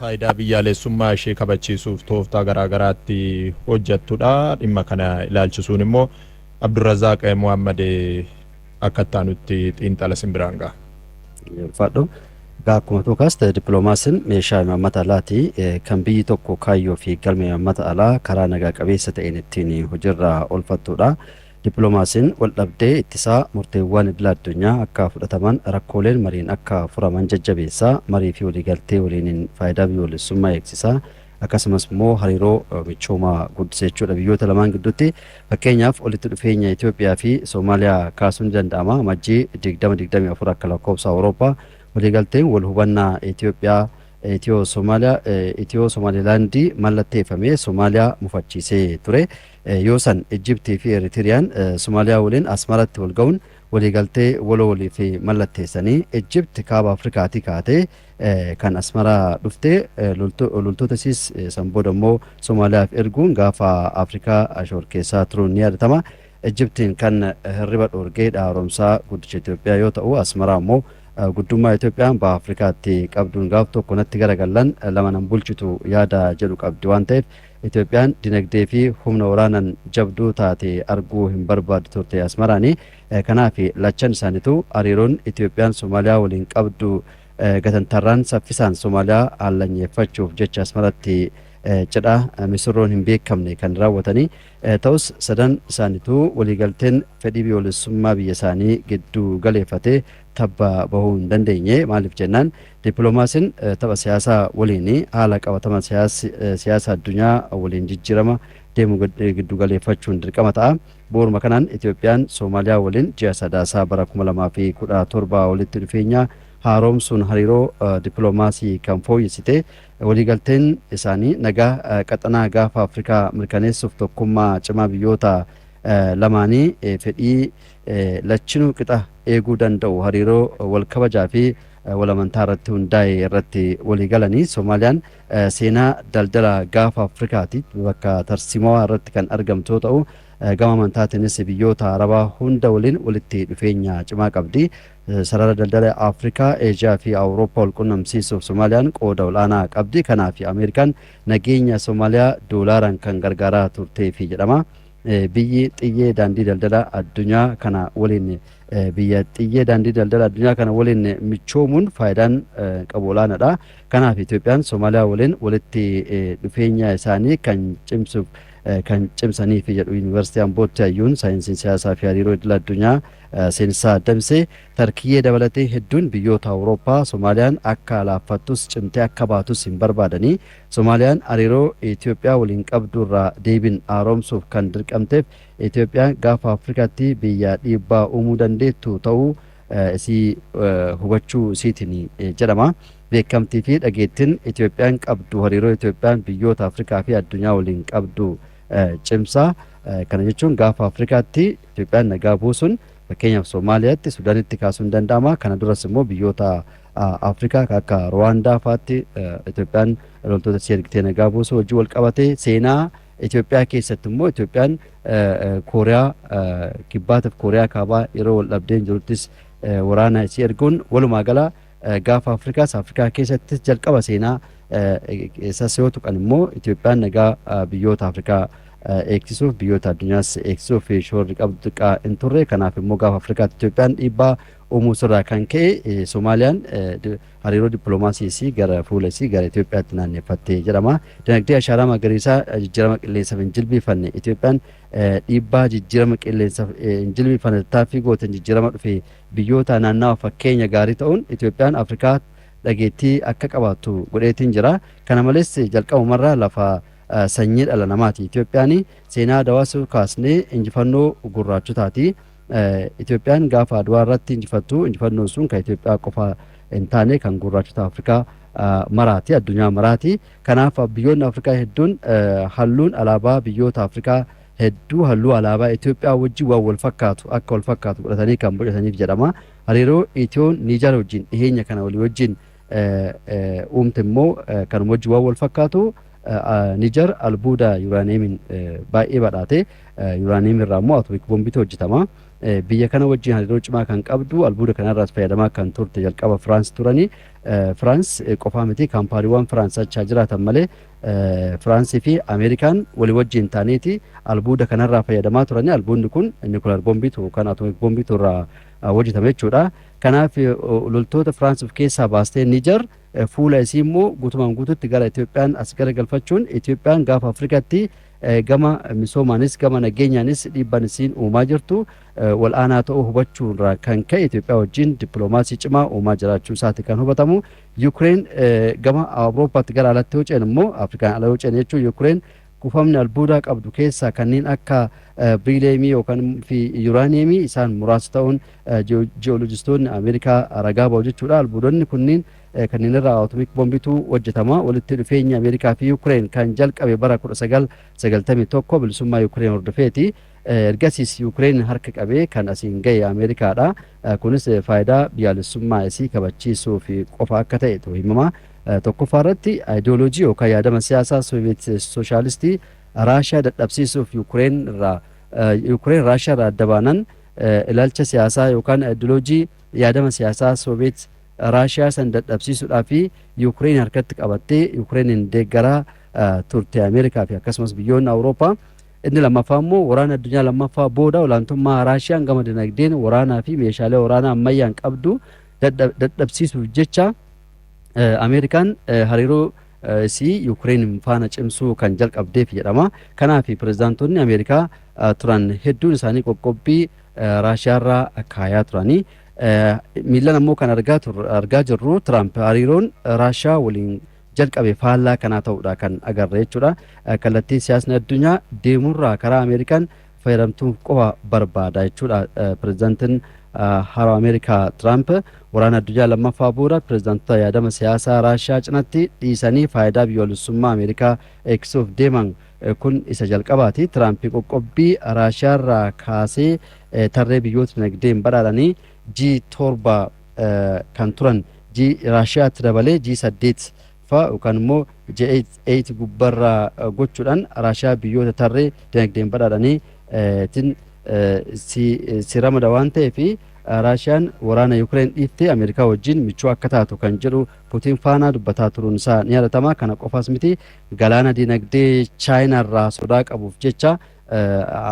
Faayidaa biyyaalessummaa ishee kabachiisuuf tooftaa garaagaraatti hojjattudha. Dhimma kana ilaalchisuun immoo Abdurrazaaq Muhammad akka itti aanutti xiinxala simbiraan ga'a. Ulfaadhu. Egaa akkuma tuukaas dippiloomaasiin meeshaa imaammata alaati, kan biyyi tokko kaayyoo fi galma imaammata alaa karaa nagaa qabeessa ta'een ittiin hojiirra oolfattudha. Dippiloomaasiin wal dhabdee ittisaa, murteewwan idila addunyaa akka fudhataman, rakkooleen mariin akka furaman jajjabeessa, marii fi waliigaltee waliiniin faayidaa biyyoolessummaa eegsisa. Akkasumas immoo hariiroo michoomaa guddisa jechuudha biyyoota lamaan gidduutti. Fakkeenyaaf walitti dhufeenya Itoophiyaa fi Soomaaliyaa kaasuun ni danda'ama. Amajjii 2024 akka lakkoofsa Awurooppaa waliigalteen wal hubannaa Itoophiyaa Itiyoo Somaaliyaa Itiyoo Somaalilaandii mallatteeffame Somaaliyaa mufachiisee ture. Yoo san Ijjibtii fi Eritiriyaan Somaaliyaa waliin Asmaratti wal ga'uun waliigaltee waloo waliif mallatteessanii, Ijjibt kaaba Afrikaatii kaatee kan Asmaraa dhufte loltoota isiis san booda immoo Somaaliyaaf erguun gaafa Afrikaa shororkeessaa turuun ni yaadatama. Ijjibtiin kan hirriba dhoorge haaromsaa guddicha Itoophiyaa yoo ta'u, Asmaraa immoo guddummaa Itoophiyaan baha Afrikaatti qabduun gaaf tokko natti garagallan lama nan bulchitu yaada jedhu qabdi waan ta'eef, Itoophiyaan dinagdee fi humna waraanan jabduu taate arguu hin barbaaddu turte Asmaraani. Kanaaf lachan isaaniitu hariiroon Itoophiyaan Somaaliyaa waliin qabdu gatantarraan saffisaan Somaaliyaa hallanyeeffachuuf jecha Asmaratti cidha misirroon hin beekamne kan raawwatanii. Ta'us sadan isaaniitu waliigalteen fedhii biyyoolessummaa biyya isaanii giddu galeeffate tabba bahuu hin dandeenye. Maaliif jennaan, dippiloomaasiin tapha siyaasaa waliin haala qabatama siyaasa addunyaa waliin jijjiirama deemu giddu galeeffachuun dirqama ta'a. Bu'uuruma kanaan Itoophiyaan Soomaaliyaa waliin ji'a Sadaasaa bara 2017 walitti dhufeenya haaromsuun hariiroo dippiloomaasii kan fooyyessite. Waliigalteen isaanii nagaa qaxanaa gaafa Afrikaa mirkaneessuuf tokkummaa cimaa biyyoota lamaanii fedhii lachinuu qixa eeguu danda'u hariiroo wal kabajaa fi wal amantaa irratti hundaa'e irratti walii galanii. Soomaaliyaan seenaa daldala gaafa Afrikaati bakka tarsiimawaa irratti kan argamtu yoo ta'u, gama amantaatiinis biyyoota Arabaa hunda waliin walitti dhufeenya cimaa qabdi. Sarara daldala Afrikaa, Eeshiyaa fi Awurooppaa wal qunnamsiisuuf Soomaaliyaan qooda ol'aanaa qabdi. Kanaaf Ameerikaan nageenya Soomaaliyaa doolaaraan kan gargaaraa turteefi jedhama. Biyyi xiyyee daandii daldala addunyaa kana waliin biyya xiyyee daandii daldala addunyaa kana waliin michoomuun faayidaan qabu olaanaadha. Kanaaf Itoophiyaan Soomaaliyaa waliin walitti dhufeenya isaanii kan cimsuuf kan cimsaniif jedhu Yuunivarsiitii Ambootti hayyuun saayinsii siyaasaa fi hariiroo idil addunyaa Seensaa Damsee. Tarkiyyee dabalatee hedduun biyyoota Awurooppaa Soomaaliyaan akka laaffattus cimtee akka baatus hin barbaadanii. Soomaaliyaan hariiroo Itoophiyaa waliin qabdu irraa deebiin haaromsuuf kan dirqamteef Itoophiyaan gaafa Afrikaatti biyya dhiibbaa uumuu dandeettu ta'uu isii hubachuu isiitiin jedhama. Beekamtii fi dhageettiin Itoophiyaan qabdu hariiroo Itoophiyaan biyyoota Afrikaa fi addunyaa waliin qabdu cimsa. Kana jechuun gaafa Afrikaatti Itoophiyaan nagaa buusuun, fakkeenyaaf Soomaaliyaatti, Sudaanitti kaasuun danda'ama. Kana duras immoo biyyoota Afrikaa akka Ruwaandaa fa'aatti Itoophiyaan loltoota ishee ergitee nagaa buusuu wajjin wal qabate. Seenaa Itoophiyaa keessatti immoo Itoophiyaan Kooriyaa Kibbaatiif Kooriyaa Kaabaa yeroo wal dhabdeen jiruttis waraana isii erguun, walumaa gala gaafa Afrikaas Afrikaa keessattis jalqaba seenaa isas yoo tuqan immoo Itoophiyaan nagaa biyyoota Afrikaa eegsisuuf, biyyoota addunyaas eegsisuuf shoorri qabdu xiqqaa hin turre. Kanaaf immoo gaafa Afrikaatti Itoophiyaan dhiibbaa uumuu sirraa kan ka'e Soomaaliyaan hariiroo dippiloomaasii isii gara fuula isii gara Itoophiyaatti naanneeffatte jedhama. Dinagdee ashaaraa magariisaa jijjiirama qilleensaaf hin jilbiifanne. Itoophiyaan dhiibbaa jijjiirama qilleensaaf hin jilbiifanne tattaaffii gooteen jijjiirama dhufe biyyoota naannawa fakkeenya gaarii ta'uun Itoophiyaan Afrikaa dhageettii akka qabaattu godheetiin jira. Kana malees jalqabumarraa lafa sanyii dhala namaati. Itoophiyaan seenaa Adawaas kaasnee injifannoo gurraachotaati. Itoophiyaan gaafa Adwaa irratti injifattu, injifannoon sun kan Itoophiyaa qofa hin taane, kan gurraachota Afrikaa maraati, addunyaa maraati. Kanaaf biyyoonni Afrikaa hedduun halluun alaabaa biyyoota Afrikaa hedduu halluu alaabaa Itoophiyaa wajjin waan wal fakkaatu akka wal fakkaatu godhatanii kan bocataniif jedhama. Hariiroo Itiyoon Niijar wajjin dhiheenya kana walii wajjin uumte immoo kanuma wajjin waan wal fakkaatu. Niijar albuuda yuuraaniyeemiin baay'ee badhaate. Yuuraaniyeemii irraa immoo atoomik boombiitu hojjetama. Biyya kana wajjin hariiroo cimaa kan qabdu, albuuda kanarraas fayyadamaa kan turte jalqaba Firaans turani. Firaans qofaa miti, kaampaaniiwwan Firaans achaa jiraatan malee Firaansii fi Ameerikaan walii wajjin ta'aniiti albuuda kanarraa fayyadamaa turani. Albuudni kun nuclear boombiitu yookaan atoomik boombiitu irraa hojjetame jechuudha. Kanaaf loltoota Firaans of keessaa baastee Niijar fuula isii immoo guutumaan guututti gara Itoophiyaan as garagalfachuun Itoophiyaan gaafa Afrikaatti gama misoomaanis gama nageenyaanis dhiibbaan isiin uumaa jirtu wal'aanaa ta'uu hubachuurraa kan ka'e Itoophiyaa wajjin dippiloomaasii cimaa uumaa jiraachuu isaati kan hubatamu. Yuukireen gama Awurooppaatti gara alatti yoo ce'an immoo, Afrikaan ala yoo ce'an jechuun, Yuukireen kuufamni albuudaa qabdu keessaa kanneen akka biriileemii yookaan fi yuuraaniyeemii isaan muraasa ta'uun ji'oolojistoonni Ameerikaa ragaa ba'u jechuudha. Albuudonni kunniin kanneen irraa atoomik boombiitu hojjetama. Walitti dhufeenya Ameerikaa fi Yuukireen kan jalqabe bara 1991 bilisummaa Yuukireen hordofeeti. Ergasiis Yuukireen harka qabee kan asiin gahe Ameerikaadha. Kunis faayidaa biyyaalessummaa isii kabachiisuuf qofa akka ta'etu himama. Tokkoffaa irratti ayidiyooloojii yookaan yaadama siyaasaa Sooviyeet Sooshaalistii Raashiyaa dadhabsiisuuf Yuukireen irraa, Yuukireen Raashiyaa irraa adda baanan, ilaalcha siyaasaa yookaan ayidiyooloojii yaadama siyaasaa Sooviyeet Raashiyaa san dadhabsiisuudhaa fi Yuukireen harkatti qabattee Yuukireeniin deeggaraa turte Ameerikaa fi akkasumas biyyoonni Awurooppaa. Inni lammaffaa immoo waraana addunyaa lammaffaa booda olaantummaa Raashiyaan gama dinagdeen, waraanaa fi meeshaalee waraanaa ammayyaan qabdu dadhabsiisuuf jecha Ameerikaan hariiroo isii Yuukireen faana cimsuu kan jalqabdeef jedhama. Kanaaf pirezidaantonni Ameerikaa turan hedduun isaanii qoqqobbii Raashiyaarraa kaayaa turanii. Miilan ammoo kan argaa jirru Tiraamp hariiroon Raashiyaa waliin jalqabe faallaa kanaa ta'uudha kan agarre jechuudha. Kallattii siyaasni addunyaa deemurraa karaa Ameerikaan fayyadamtuun qofa barbaada jechuudha. Pirezidaantiin haaraa Ameerikaa Tiraamp waraana addunyaa lammaffaa booda pirezidaantota yaadama siyaasaa Raashiyaa cinatti dhiisanii faayidaa biyyoolessummaa Ameerikaa eegsisuuf deeman kun isa jalqabaati. Tiraamp qoqqobbii Raashiyaarraa kaasee tarree biyyoota dinagdeen badhaadhanii G7 kan turan G Raashiyaatti dabalee G8 fa yookaan immoo G8 gubbarraa gochuudhaan Raashiyaa biyyoota tarree dinagdeen badhaadhanii tiin si ramada waan ta'eef, Raashiyaan waraana Yuukireen dhiiftee Ameerikaa wajjin michuu akka taatu kan jedhu Putiin faana dubbataa turuun isaa ni yaadatama. Kana qofaas miti, galaana dinagdee Chaayinaarraa sodaa qabuuf jecha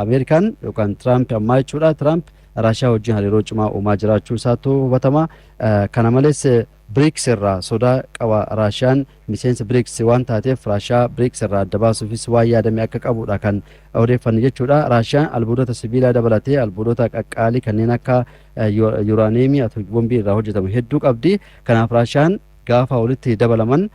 Ameerikaan yookaan Tiraamp ammaa jechuudha. Tiraamp Raashiyaa wajjin hariiroo cimaa uumaa jiraachuu isaatu hubatama. Kana malees BRICS irraa sodaa qaba. Raashiyaan miseensa BRICS waan taateef Raashiyaa BRICS irraa adda baasuufis waan yaadame akka qabudha kan odeeffanne jechuudha. Raashiyaan albuudota sibiilaa dabalatee albuudota qaqqaalii kanneen akka yuuraaneemii atoomik boombii irraa hojjetamu hedduu qabdi. Kanaaf Raashiyaan gaafa walitti dabalaman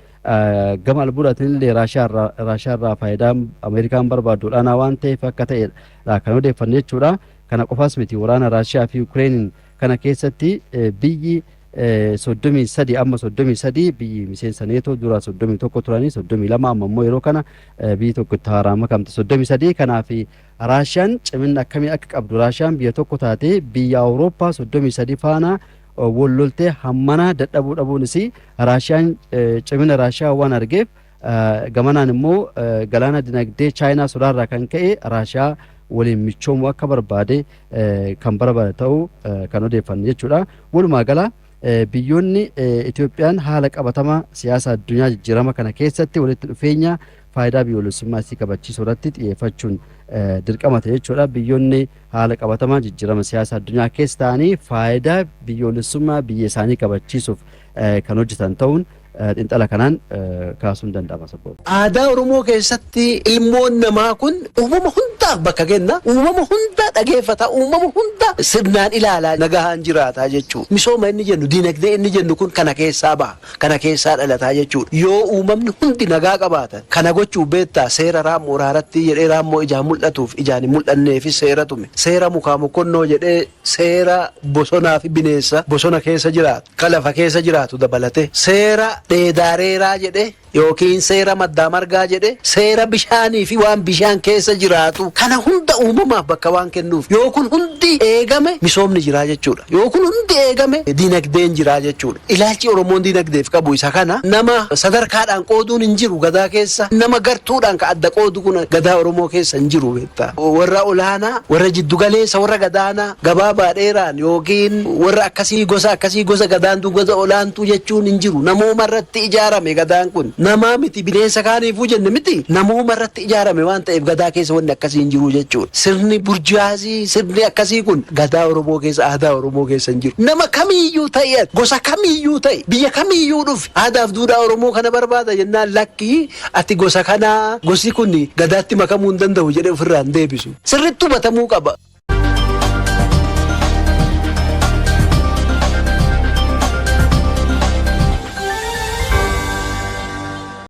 gama albuudaatiin illee Raashiyaa irraa faayidaa Ameerikaan barbaaddu olaanaa waan ta'eef akka ta'edha kan odeeffanne jechuudha. Kana qofaas miti, waraana Raashiyaa fi Yukireeniin kana keessatti biyyi 33, amma 33, biyyi miseensa Neetoo dura 31 turanii 32, amma immoo yeroo kana biyyi tokko itti haaraa makamte, 33. Kanaaf Raashiyaan cimina akkamii akka qabdu, Raashiyaan biyya tokko taatee biyya Awurooppaa 33 faana wal loltee hammanaa dadhabuu dhabuunis Raashiyaan cimina Raashiyaa waan argeef, gamanaan immoo galaana dinagdee Chaayinaa sodaarraa kan ka'e Raashiyaa waliin michoomuu akka barbaade kan barbaade ta'uu kan odeeffanne jechuudha. Walumaa gala biyyoonni Itoophiyaan haala qabatama siyaasa addunyaa jijjiirama kana keessatti walitti dhufeenya faayidaa biyyoolessummaa isii kabachiisuu irratti xiyyeeffachuun dirqama ta'e jechuudha. Biyyoonni haala qabatamaa jijjiirama siyaasa addunyaa keessa ta'anii faayidaa biyyoolessummaa biyya isaanii kabachiisuuf kan hojjetan ta'uun xiinxala kanaan kaasuun danda'ama sabboon. Aadaa Oromoo keessatti ilmoon namaa kun uumama hundaaf bakka kenna. Uumama hunda dhageeffata. Uumama hunda sirnaan ilaalaa nagahaan jiraataa jechuudha. Misooma inni jennu, dinagdee inni jennu kun kana keessaa baha. Kana keessaa dhalataa jechuudha. Yoo uumamni hundi nagaa qabaatan kana gochuu beektaa, seera raammoo raaratti jedhee raammoo ijaan mul'atuuf ijaan hin mul'anneefis seera tume. Seera mukaa mokkonnoo jedhee seera bosonaa fi bineensa bosona keessa jiraatu, kan lafa keessa jiraatu dabalate seera dheedaareeraa jedhe yookiin seera maddaa margaa jedhe, seera bishaanii fi waan bishaan keessa jiraatu kana hunda uumamaaf bakka waan kennuuf, yoo kun hundi eegame misoomni jiraa jechuudha. Yoo kun hundi eegame dinagdeen jiraa jechuudha. Ilaalchi Oromoon dinagdeef qabu isa kana. Nama sadarkaadhaan qooduun hin jiru gadaa keessa. Nama gartuudhaan ka adda qoodu kun gadaa Oromoo keessa hin jiru beektaa. Warra olaanaa, warra jiddugaleessa, warra gadaanaa, gabaabaa dheeraan yookiin warra akkasii, gosa akkasii, gosa gadaantuu, gosa olaantuu jechuun hin jiru. Namooma irratti ijaarame gadaan kun. Namaa miti, bineensa kaaniifuu jenne miti, namooma irratti ijaarame waan ta'eef gadaa keessa wanni akkasii hin jiru jechuudha. Sirni burjaazii, sirni akkasii kun gadaa Oromoo keessa, aadaa Oromoo keessa hin jiru. Nama kamiiyyuu ta'e, gosa kamiiyyuu ta'e, biyya kamiiyyuu dhufe, aadaaf duudhaa Oromoo kana barbaada jennaan, lakkii, ati gosa kanaa, gosi kun gadaatti makamuu hin danda'u jedhee ofirraa hin deebisu. Sirriitti hubatamuu qaba.